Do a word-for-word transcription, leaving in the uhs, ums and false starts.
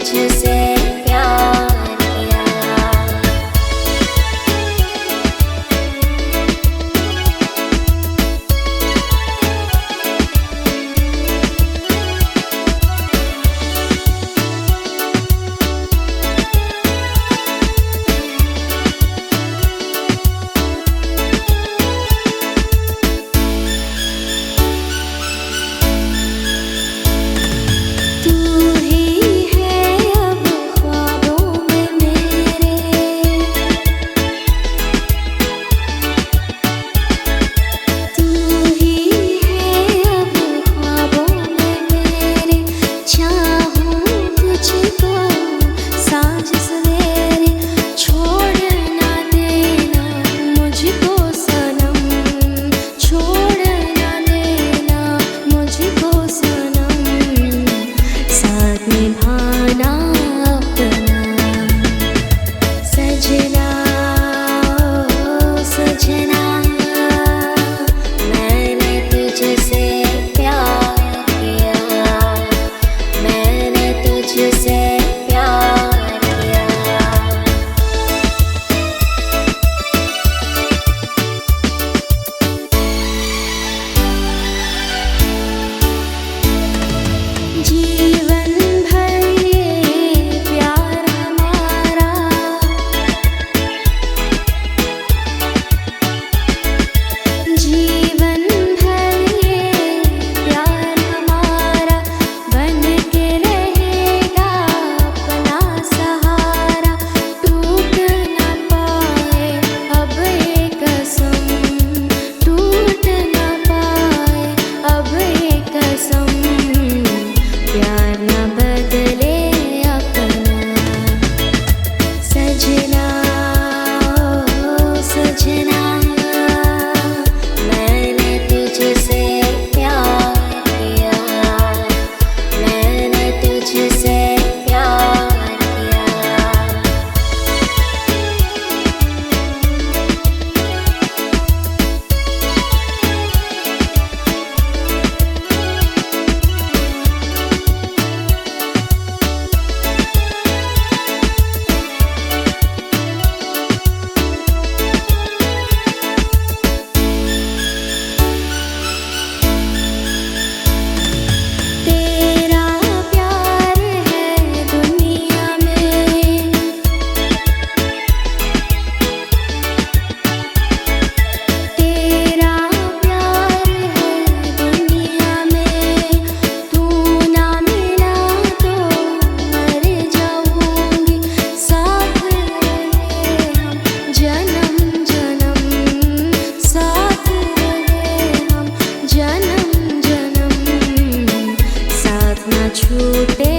तुझसे प्यार किया। तू ही है अब ख्वाबों में मेरे, तू ही है अब ख्वाबों में मेरे, चाहूं तुझको सांझ सवेरे, छोड़ ना देना मुझको सनम, छोड़ ना देना मुझको सनम, साथ निभाना अपना। सजना, ओ सजना, मैंने तुझसे प्यार किया, मैंने तुझसे प्यार किया। जीवन भर ये प्यार हमारा, जीवन भर ये प्यार हमारा, बन के रहेगा अपना सहारा। टूट ना पाए अब ये कसम, टूट ना पाए अब ये कसम, प्यार ना बदले अपना। सजना, ओ सजना, मैंने तुझसे प्यार किया, मैंने तुझसे प्यार किया। तेरा प्यार है दुनिया में, तेरा प्यार है दुनिया में, तू ना मिला तो मर जाऊंगी। साथ रहे हम जन्म जन्म, साथ रहे हम जन्म जन्म, साथ ना छूटे